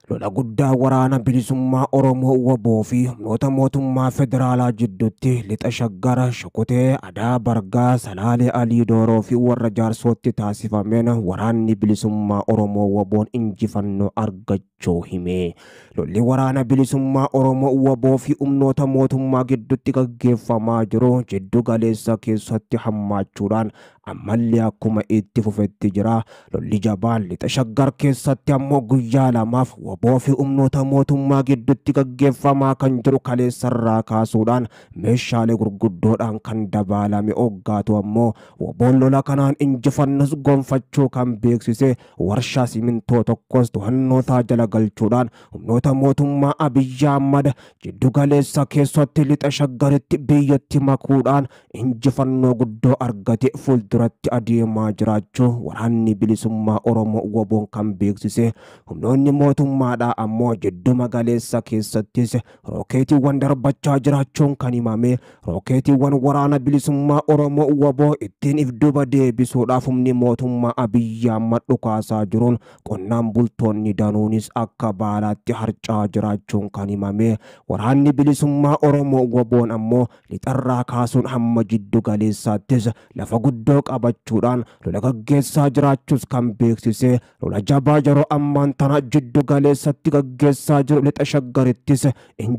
Lola guddaa waraana bilisummaa Oromoo WBO fi humnoota mootummaa federaalaa jidduutti lixa Shaggara, Shukutee, Adaa Bargaa, Salaalee Alii Dooroo fi warra Jaarsootti taasifameen waraanni bilisummaa Oromoo WBOn injifannoo argachuu hime. Lolli waraana bilisummaa Oromoo WBO fi humnoota mootummaa gidduutti gaggeeffamaa jiru jiddu galeessa keessatti hammaachuudhaan ammallee akkuma itti fufetti jira. Lolli jabaan lixa Shaggar keessatti ammoo guyyaa lamaaf WBO fi humnoota mootummaa gidduutti gaggeeffamaa kan jiru kaleessarraa kaasuudhaan meeshaalee gurguddoodhaan kan dabaalame hoggaatu ammoo WBOn lola kanaan injifannus gonfachuu kan beeksise warshaa simintoo tokkos to'annootaa jala galchuudhaan humnoota mootummaa Abiyyi Ahmad jiddu galeessa keessatti lixa Shaggaritti biyyatti makuudhaan injifannoo guddoo argate fuulduratti adeemaa jiraachuu waraanni bilisummaa Oromoo WBOn kan beeksise. Humnoonni mootummaadhaa ammoo jidduma galeessa keessattis rookeetiiwwan darbachaa jiraachuun kan himame. Rookeetiiwwan waraana bilisummaa Oromoo WBO ittiin if duba deebisuudhaaf humni mootummaa Abiyyi Ahmad dhukaasaa jiruun qonnaan bultoonni danuunis akka baalaatti harcaa jiraachuun kan himame. Waraanni bilisummaa Oromoo WBOn ammoo lixarraa kaasuun hamma jiddu galeessaattis lafa guddoo qabachuudhaan lola gaggeessaa jiraachuus kan beeksise. Lola jabaa yeroo ammaan tana jiddu galeessatti gaggeessaa jiru lixa Shaggarittis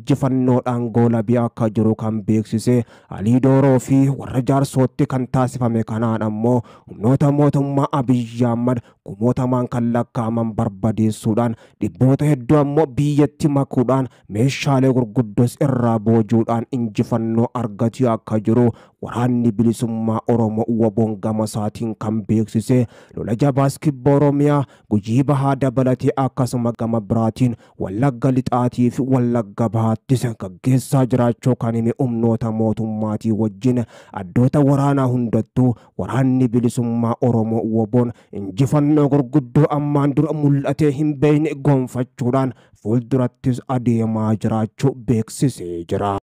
injifannoodhaan goolabee akka jiru kan beeksise. Alii Dooroo fi warra Jaarsootti kan taasifame kanaan ammoo humnoota mootummaa Abiyyi Ahmad kumootamaan kan lakkaa'aman barbadeessuudhaan dhibboota hedduu ammoo biyyatti makuudhaan meeshaalee gurguddoos irraa boojuudhaan injifannoo argatee akka jiru waraanni bilisummaa Oromoo WBOn gama isaatiin kan beeksise. Lola jabaas kibba Oromiyaa Gujii Bahaa dabalatee akkasuma gama biraatiin Wallagga Lixaatii fi Wallagga Bahaattis gaggeessaa jiraachuu kan hime humnoota mootummaatii wajjin addoota waraanaa hundattuu waraanni bilisummaa Oromoo WBOn injifannoo gurguddoo ammaan dura mul'atee hin beekne gonfachuudhaan fuuldurattis adeemaa jiraachuu beeksisee jira.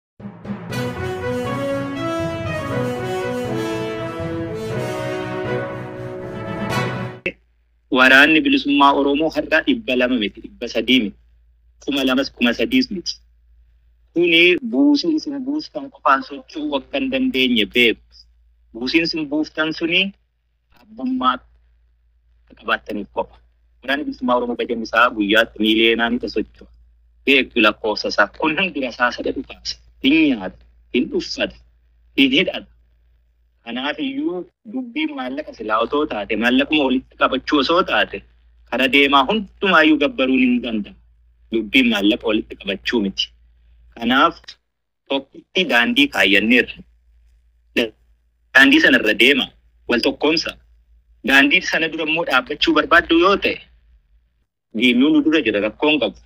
Waraanni bilisummaa Oromoo har'a 200 miti, 300 miti, 2000s 3000s miti. Kuni buusiin isin buustan qofaan socho'uu akka hin dandeenye beeku. Buusiin isin buuftan suni abbummaa akka qabaattaniif qofa. Waraanni bilisummaa Oromoo bajanni isaa guyyaatti miiliyoonaan isa socho'a. Beektu lakkoofsa isaa. Kun hundi rasaasa dhukaasa. Hin nyaata, hin uffata, hin hidhata. Kanaaf iyyuu dubbiin maallaqa silaa otoo taate, maallaquma walitti qabachuu osoo taate, kara deemaa hundumaayyuu gabbaruun hin danda'amu. Dubbiin maallaqa walitti qabachuu miti. Kanaaf tokkitti daandii kaayyanneerra. Daandii sanarra deema, wal tokkoomsa. Daandii sana dura immoo dhaabbachuu barbaaddu yoo ta'e, diinuu nu dura jira rakkoon qabu.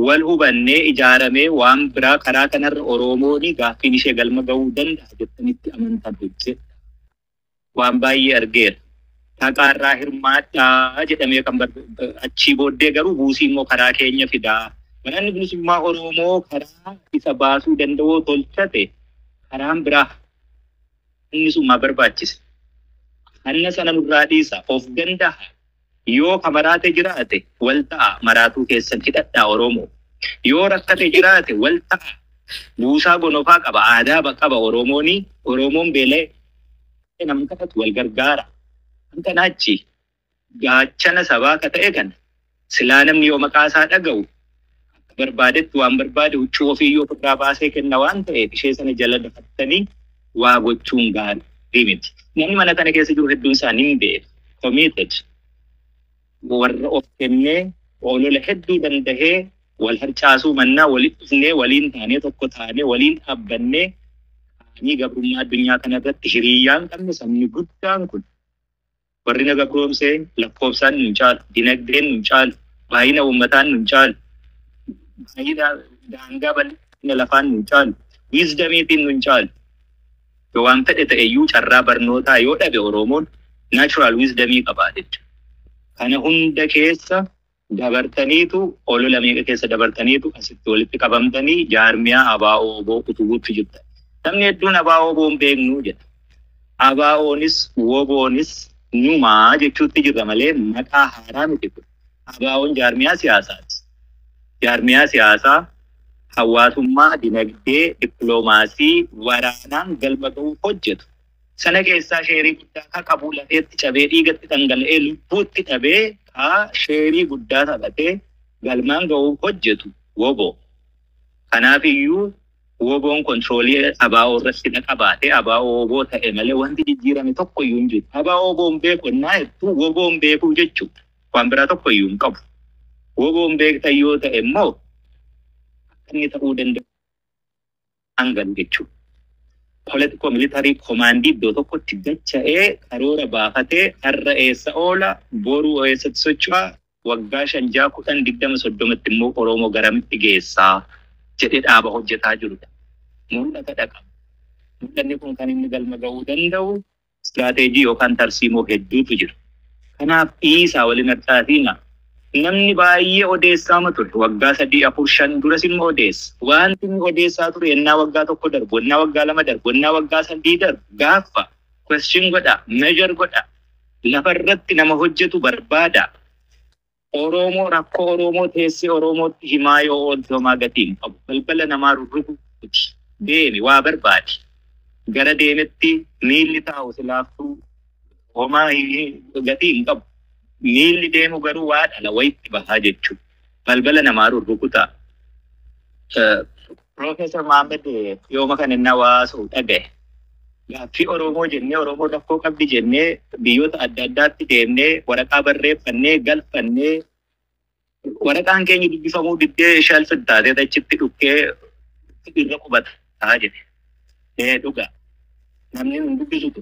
Wal hubannee ijaaramee waan biraa karaa kanarra Oromoon gaaffiin ishee galma ga'uu danda'a jettanitti amantan hojjedha. Waan baay'ee argeera. Taqaarraa hirmaadhaa jedhamee kan achii booddee garuu buusii immoo karaa keenya fidaa. Waraanni bilisummaa Oromoo karaa isa baasuu danda'u tolchate karaan biraa inni sun maa barbaachise. Hanna sana nurraa dhiisa of danda'a. Yoo ka maraate jiraate wal ta'a maraatuu keessan hidhadhaa Oromoo. Yoo rakkate jiraate wal ta'a. Buusaa gonofaa qaba aadaa qaba Oromooni. Oromoon beela'ee nam kadhatu wal gargaara. Kan kanaachi gaachana sabaa ka ta'e kana silaa namni yoo maqaa isaa dhaga'u akka barbaadetti waan barbaade huccuu ofii yoo ofirraa baasee kenna waan ta'eef ishee sana jala dafattanii waa gochuun gaarii miti. Namni mana kana keessa jiru hedduun isaanii hin beeku. Committed. Warra of kennee olola hedduu dandahee wal harcaasuu mannaa walitti dhufnee waliin taanee tokko taanee waliin dhaabbannee qaanii gabrummaa addunyaa kanarratti hiriyyaan qabne sabni guddaan kun warri na gabroomsee lakkoofsaan nun caalu, dinagdeen nun caalu, baay'ina uummataan nun caalu, baay'ina daangaa bal'ina lafaan nun caalu, wisdomiitiin nun caalu. Yoo waan fedhe ta'e iyyuu carraa barnootaa yoo dhabe Oromoon natural wisdomii qabaa jechuudha. Kana hunda keessa dabartaniitu olola meeqa keessa dabartaniitu asitti walitti qabamtanii jaarmiyaa ABO WBO utubuutti jirtan. Namni hedduun ABO WBO hin beeknu jedha. ABOnis WBOnis numaa jechuutti jirra malee maqaa haaraa miti kun. ABOn jaarmiyaa siyaasaati. Jaarmiyaa siyaasaa, hawaasummaa, dinagdee, dippiloomaasii, waraanaan galma ga'uuf hojjetu. Sana keessaa sheerii guddaa ka qabu lafeetti cabee dhiigatti dhangala'ee lubbuutti dhabee ka sheerii guddaa taphatee galmaan ga'uuf hojjetu WBO. Kanaaf iyyuu WBOn control ABO irratti na qabaatee ABO WBO ta'e malee wanti jijjiirame tokko iyyuu hin jiru. ABO WBOn beeku ennaa jettu WBOn beekuu jechuudha. Waan biraa tokko iyyuu hin qabu. WBOn beektan yoo ta'e immoo akka inni ta'uu danda'u hangalu jechuudha. Political military command iddoo tokkotti dacha'ee karoora baafatee har'a eessa oola, boruu eessatti socho'a, waggaa 5, 6, 10, 20, 30tti immoo Oromoo garamitti geessaa jedhee dhaaba hojjetaa jirudha. Mul'ata dhaqa. Mul'anni kun kan inni galma ga'uu danda'u istiraateejii yookaan tarsiimoo hedduutu jira. Kanaaf dhiisaa waliin harcaatiina. Namni baay'ee odeessaa ture. Waggaa 3, 4, 5 duras immoo odeessa. Wanti inni odeessaa ture ennaa waggaa 1 darbu, ennaa waggaa 2 darbu, ennaa waggaa 3 darbu gaafa question godha, measure godha. Lafarratti nama hojjetu barbaada. Oromoo rakkoo Oromoo teessee Oromootti himaa yoo oolte homaa gatii hin qabu. Balbala namaa rurrukuti. Deemi waa barbaadi. Gara deemetti miilli taa'u silaaftuu homaa gatii hin qabu. Miilli deemu garuu waa dhala wayitti bahaa jechuudha. Balbala namaa rurrukutaa. Profeesar Mahammad yooma kan inni hawaasuu dhagaye. Gaaffii Oromoo jennee Oromoo rakkoo qabdi jennee biyyoota adda addaatti deemnee waraqaa barreeffannee galfannee waraqaan keenya dubbifamuu diddee shelf taatee achitti dhukkee irra qubataa jedhe. Dhugaa. Namni hin dubbisutu.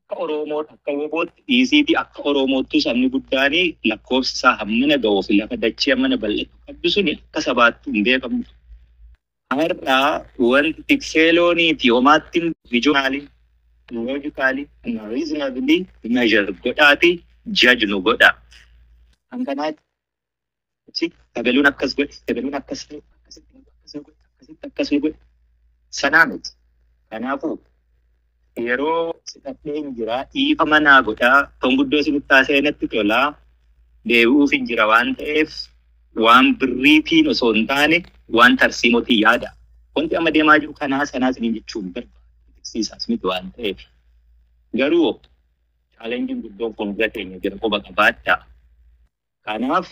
Akka Oromoo akka WBOtti dhiisiitii akka Oromootti sabni guddaan lakkoofsi isaa hammana ga'uu fi lafa dachee hammana bal'atu qabdu suni akka sabaatti hin beekamtu. Har'a wanti tiksee looniiti homaatti visually, logically, reasonably measure godhaati judge nu godha. Kan kanaatti sagaluun akkas godhe, sagaluun akkas godhe, akkasitti akkas godhe, akkasitti akkas godhe. Sanaa miti. Kanaafuu yeroo sidhadhee hin jira dhiifa manaa godhaa tonguddoo isinitti haasa'ee natti tolaa deebi'uuf hin jira waan ta'eef waan birriitiin osoo hin taane waan tarsiimootiin yaada. Wanti amma deemaa jiru kanaa sanaa isiniin jechuun barbaachisiisaas miti waan ta'eef. Garuu challengeiin guddoon fuuldura keenya jira quba qabaadhaa. Kanaaf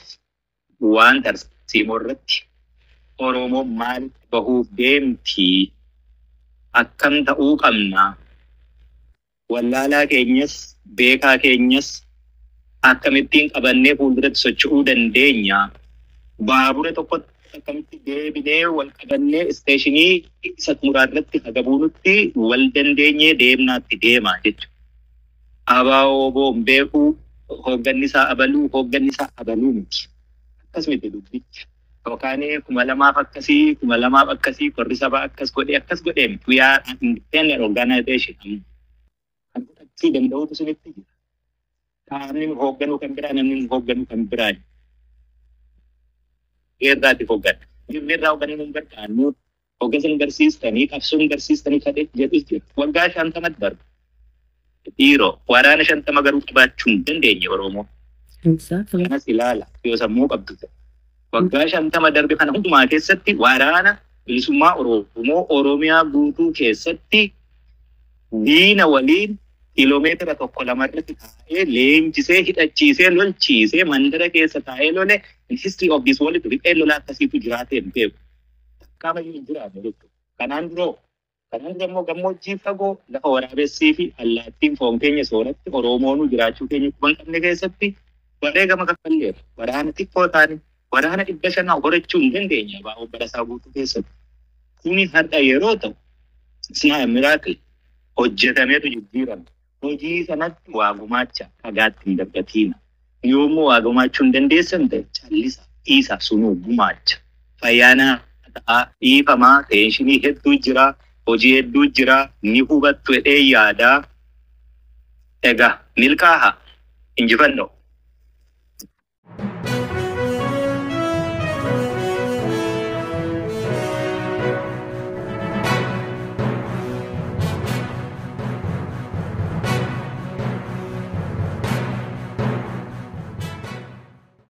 waan tarsiimoo irratti Oromoon maalitti bahuuf deemti? Akkam ta'uu qabna? Wallaalaa keenyas beekaa keenyas akkamittiin qabannee fuulduratti socho'uu dandeenya? Baabura tokkotti akkamitti deebinee wal qabannee isteeshinii isa xumuraa irratti haga buunutti wal dandeenyee deemnaatti deema jechuudha. ABO WBOn beekuu hoogganni isaa abaluu hoogganni isaa abaluu miti. Akkasumatti dubbicha. Yookaan 2000 akkasii 2000 akkasii korri sabaa akkas godhee akkas godhee miti. We are an independent organization. Kan fudhachuu danda'utu sinitti jira. Qaamni nu hoogganuu kan biraa namni nu hoogganuu kan biraa. Irraati hoogganna. Dirree irraa hoogganuu nu barbaannu hooggansa nu barsiistanii qabsoo nu barsiistanii kadhee jedhus jira. Waggaa 50 darba. Dhiiroo waraana 50 garuu qabaachuu hin dandeenye Oromoo. Kanas ilaala yoo sammuu qabdu ta'e. Waggaa 50 darbe kana hundumaa keessatti waraana bilisummaa Oromoo Oromiyaa guutuu keessatti diina waliin kiiloomeetira 1 2 irratti taa'ee leenjisee hidhachiisee lolchiisee mandara keessa taa'ee lole in history of this world riphee lolaa akkasiitu jiraatee hin beeku. Takkaamayyuu hin jiraanne jechuudha. Kanaan dura immoo gammoojjii fagoo lafa waraabessii fi allaattiin foon keenya sooratti Oromoonuu jiraachuu keenya quban qabne keessatti wareegama kaffalleera. Waraana xiqqoo taane waraana 500 horachuu hin dandeenye baa'oo barasaa guutuu keessatti. Kuni har'a yeroo ta'u it's not a miracle. Hojjetameetu jijjiirame. Hojii sanatti waa gumaacha dhagaatti hin darbatiina. Yoommoo waa gumaachuu hin dandeessan ta'e callisa dhiisa sunuu gumaacha. Fayyaanaa ta'aa dhiifamaa tension hedduu jira. Hojii hedduu jira. Ni hubattu jedhee yaadaa. Egaa milkaaha injifannoo.